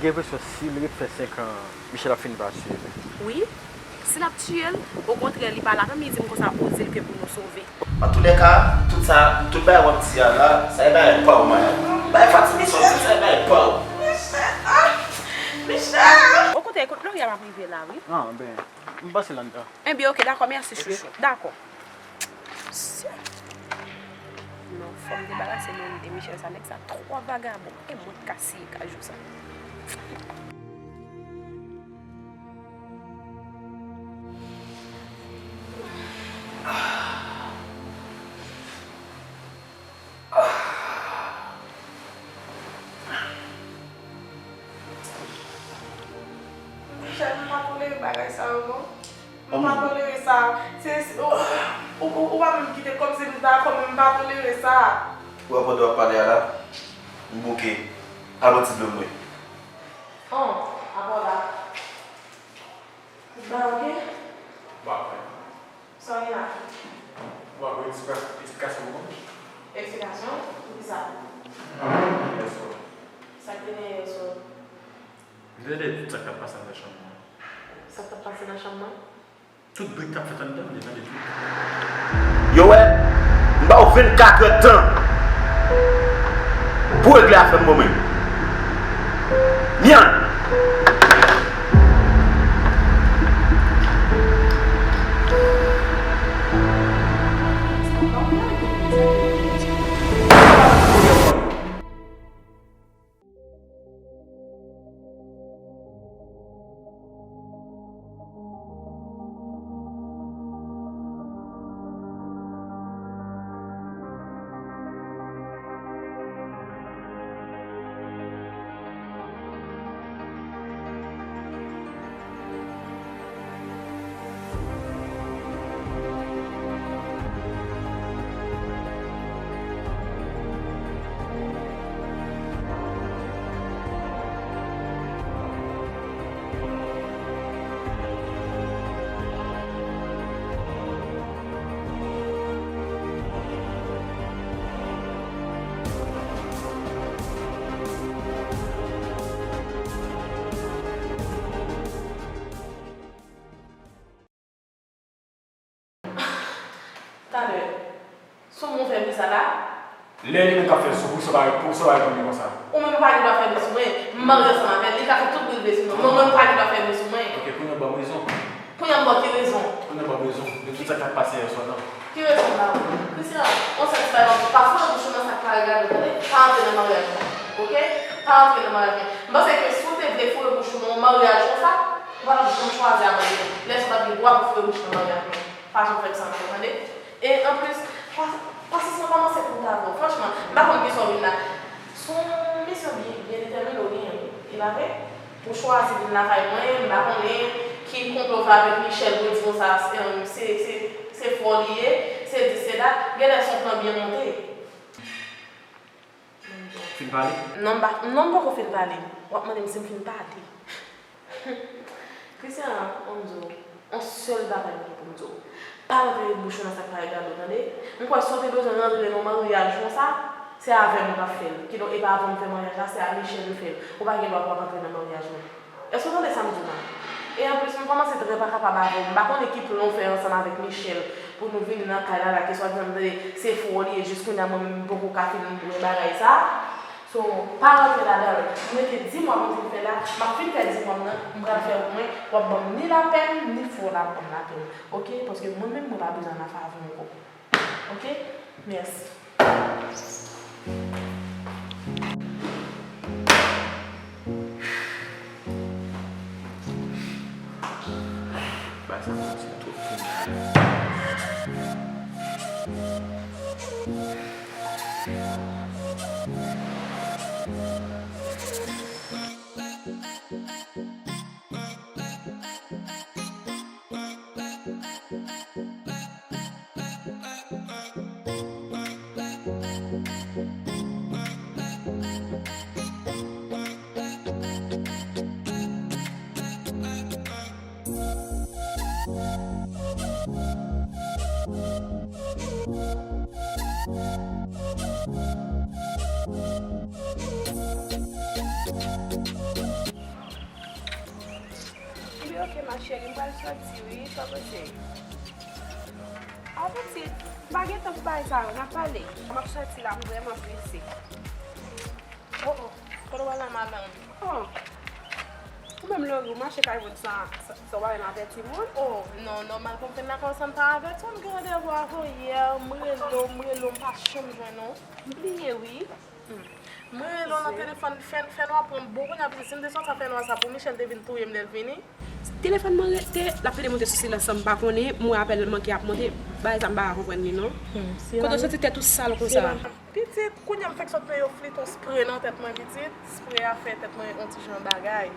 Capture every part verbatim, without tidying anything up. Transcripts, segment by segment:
Gen enpresyon si l ret fè senk an, Michel ap fini pa tiye l. Wi, si l ap tiye l, okontrè, li pa la menm, li di m konsa, ou di l ke pou nou sove. Antoulèka, tout sa, tout bagay w ap di a la, sa e bagay pa w, Maya. Bagay Fatime, sa w di, sa e bagay pa w. Michel! Ah! Michel! Okontrè, kot Loria m ap rive la, wi. Ah, ben, m pase la anndan. Enben, oke, dakò, mèsi, chouchou. Dakò. Non, fò m debarase mwen de Michel sa, nèg sa twò vagabon. E mwen k ka siye kajou sa. Michel, m pa tolere bagay sa yo, non. M pa tolere sa. Se, se, ou, ou, ou, ou pa menm kite kòm se m ta kòm, m pa tolere sa. Ou wè pandan w ap pale a la, m bouke. Al pran ti dlo m bwè. Oh, apa w la. Tout bagay oke? Ou pa kwè. Sa w gen la? Ou pa kwè, eksplikasyon pou mwen? Eksplikasyon? Poukisa? Yèswa. Sa k te gen yèswa? M tande tout sa k t ap pase anndan chanm nan. Sa k t ap pase nan chanm nan? Tout bri k t ap fèt anndan, m te tande tout. Yo wè, m ba w vennkat è tan pou w regle afè m ban mwen. Nyan! Talè, sou mwen w fè bri sa la? Lè li menm k ap fè l sou bri, sa w pa, pou sa w pa reponn li konsa. Ou menm ou pa gen dwa fè bri sou mwen. M marye ansanm avè l, li ka fè tout bri l vle sou mwen. Mwen, mwen, m pa gen dwa fè bri sou mwen. Ok, kounye a w ban m rezon. Kounye a m ba w ki rezon? Kounye a m ba w rezon de tout sa k t ap pase yèswa nan. Ki rezon m ba w? Christian, on sèl ti bagay m ap di w, pa foure bouch ou nan sa k pa regade w, tande? Pa antre nan maryaj mwen, ok? Pa antre nan maryaj mwen. M panse ke si w te vle foure bouch ou nan yon maryaj konsa, ou pa t ap janm chwazi avè l. Lè sa w pa t gen dwa pou foure bouch nan maryaj mwen. Pa janm fè m sa ankò, tande? E anplis, pa, pasyans mwen kòmanse kout avè w. Franchman, m pa konn kisa w vin la. Se yon misyon byen, byen detèmine w genyen, wi. E pa vre? Ou chwazi vin lakay mwen, m pa konnen ki konplo w fè avèk Michel pou l di konsa, se, se, se, se fò li ye, se dis, se dat. Genlè se yon plan byen monte. Fin pale? Non, m pa, non, m poko fin pale. W ap mande m si m fin pale. Christian, an m di w, yon sèl bagay m gen pou m di w. Pa rantre bouch ou nan sa k pa regade w, tande? M kwè si w te bezwen rantre nan yon maryaj konsa, se avè m ou t ap fè l. Kidonk, e pa avè m fè maryaj la, se a Michel ou fè l. Ou pa gen dwa pou w ap rantre nan maryaj mwen. Èske w tande sa m di w la? E anplis, m kòmanse trè pa kapab avè w. M pa konnen ki plan w fè ansanm avèk Michel pou nou vini nan kay la, la ke swadizan m tande se fò li ye, jis kounye a mwen menm m poko ka fin bwè bagay sa. So, pa rantre ladan l. M rete di mwa pou m fin fè la. M ap fin fè di mwa m nan. M pral fè pou mwen. W ap ban m ni lapèn, ni fò w ap ban m lapèn. Ok? Paske mwen menm, mwen pa bezwen nan afè avè w ankò. Ok? Mèsi. Bagay sa kòmanse twòp pou mwen. Ok, ma chérie, m pral sòti, wi, pa prese. Ah, pitit, m pa gen tan pou bagay sa yo, n ap pale. M ap sòti la, m vrèman prese. Oh, oh, kote w pral la, madanm? Oh, ou menm, Lori, ou mache kay moun san, san, san w pa menm avèti moun? Oh, non, nòmal, konprann la, kòm sa m pa avèti w, m gen randevou avè w yè, m rele w, m rele w, m pa janm jwenn ou. M bliye, wi. Hmm. Mwen rele w nan telefòn, fè, fè nwa pran m bon kounye a, pitit, si m te sòti a fè nwa sa pou Michel te vin touye m lè l vini. Telefòn mwen rete, l ap pede monte sou silans san m pa konnen, m wè apèl manke ap monte, bagay sa m pa ka konprann li non. Hmm, si kote w santi tèt ou sal konsa? Pitit, kounye a m fèk sot peye yon flit, yon spre nan tèt mwen, pitit. Spre a fè tèt mwen yon ti jan bagay.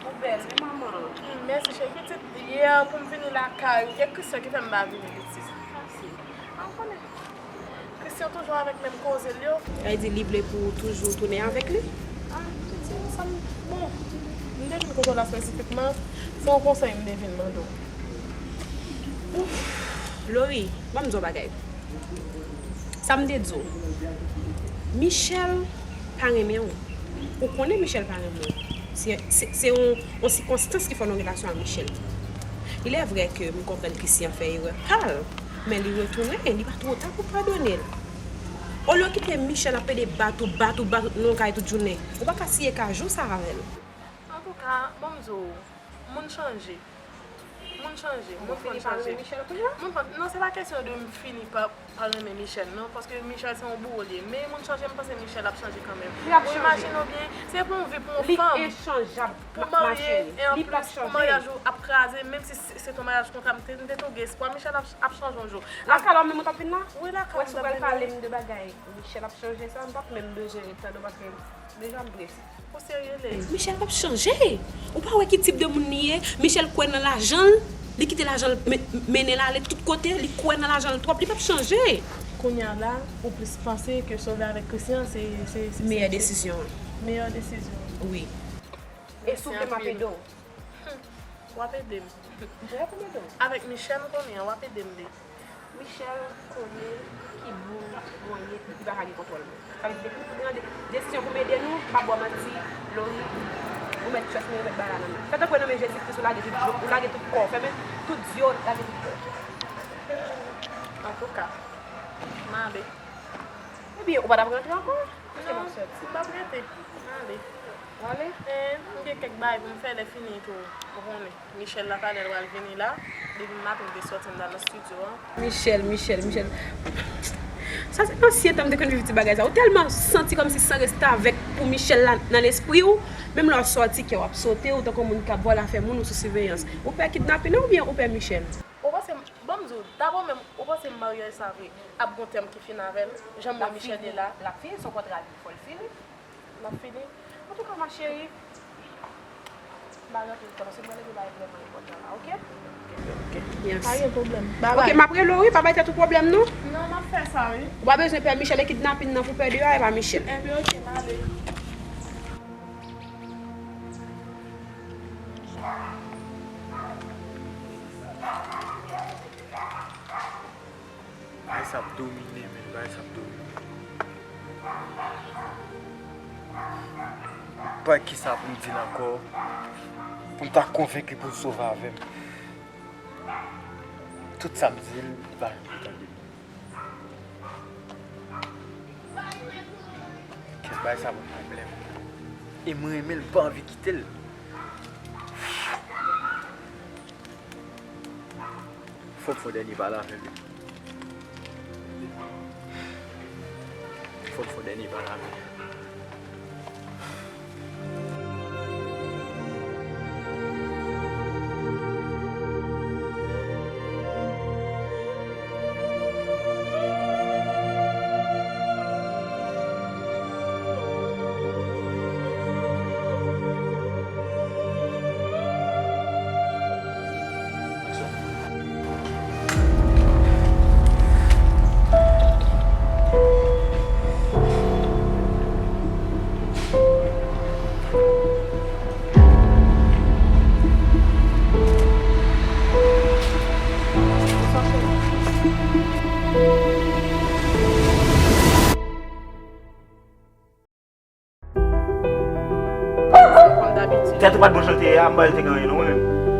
Ou bèl wi, manman. Hmm, mèsi, cheri. Pitit, yè pou m vini lakay ou, e Christian ki fè m pa vini, pitit. Mèsi. A, ou konnen. Christian toujou avèk menm koze l yo. Sa vle di li vle pou w toujou tounen avèk li? A, pitit, sa m, bon, m te vin kote w la espesifikman, se yon konsèy m te vin mande w. Lori, ban m di w yon bagay. Sa m te di w. Michel pa renmen w. Ou konnen Michel pa renmen w. Se, se, se yon, yon sikonstans ki fè w nan relasyon ak Michel. Il est vrai ke m konprann Christian fè erè pa l, men li retounen, li pa twò ta pou padone l. Olye w kite Michel ap pede bat ou, bat ou, bat ou nan kay tout jounen, ou pa ka siye kajou sa avè l. Antouka, ban m di w, moun chanje. Moun chanje, moun fini pa renmen Michel kounye a? Moun pa, non, se pa kesyon de m fini pa, pa renmen Michel, non, paske Michel se yon bouro li ye. Men moun chanje, m panse Michel ap chanje kanmenm. Li ap chanje. Ou imajine w byen, se pou yon vi, pou yon fanm, pou marye, e anplis, pou maryaj ou ap kraze, menm si se, se te yon maryaj kontra, m te, m te tou gen espwa, Michel ap, ap chanje yon jou. Lakay la menm ou t ap vin la? Wi, lakay mwen. Wè, si w pral pale m de bagay Michel ap chanje sa, m p ap menm bezwen ret tande w paske deja m prese. Ou serye, Ley? Michel p ap chanje. Ou pa wè ki tip de moun li ye? Michel kwè nan lajan l. Li kite lajan l men-, mennen l ale tout kote. Li kwè nan lajan l twòp. Li p ap chanje. Kounye a la, ou plis panse ke Sove avèk Christian se, se, se, se meyè desizyon an. Meyè desizyon. Wi. E souple, m ap ede w. W ap ede m. M prè pou m ede w. Avèk Michel, m konnen w ap ede m, Ley. Michel konnen ki boug mwen ye, li pa ka gen kontwòl mwen. Sa vle di, depi m pran de-, desizyon pou m ede nou, m pa ba w manti, Lori, ou mèt trust me, ou mèt bay la nan men. Fè tankou e nan men Jezi Kris ou lage tout, ou lage tout kò w, fèmen tout zye w, lage tout kò w. Antouka, m ale. Ebyen, ou pa t ap rantre ankò? Èske m ap sòti? Non, m p ap rete. M ale. W ale? Eh, m gen kèk bagay pou m fè lè fini tou, ou konnen. Michel la, talè l pral vini la. Depi maten m te sòti, m t al nan estidyo a. Michel, Michel, Michel. Sa se ansyen tan m te konn viv ti bagay sa. Ou tèlman santi kòmsi san restavèk pou Michel la nan lespri w. Menm lè w sòti, kè w ap sote, ou tankou moun k ap vòlè afè moun, ou sou siveyans. Ou pè kidnapin nan oubyen ou pè Michel? Ou panse, ban m di w, dabò menm, ou panse maryaj sa vre ap gon tèm ki fin avè l? Jan m wè Michel ye la. L ap fini, l ap fini, se yon kontra li, fò l fini. L ap fini. Antouka, ma chérie, m pa rantre tan, paske m wè lè gen bagay vrèman enpòtan la, oke? Oke, oke. Yes. Pa gen pwoblèm. Babay. Oke, m ap rele w, wi, pa bay tèt ou pwoblèm, non. Non, m ap fè sa, wi. Ou pa bezwen pè Michel, e kidnapin nan pou pè deyò a, e pa Michel. Enben, oke, m ale. Bagay sa ap domine, men, bagay sa ap domine. M pa kisa pou m di l ankò, pou m ta konvenki pou l sove avè m. Tout sa m di l, li pa janm vle tande m. Kès bagay sa ban m pwoblèm. E mwen renmen l, m pa anvi kite l. Fò m fè yon dènye pale avè l. Fò m fè yon dènye pale avè l. Tèt ou pa t bon jan l te ye a, m pa wè l te gen anyen non, mwen menm.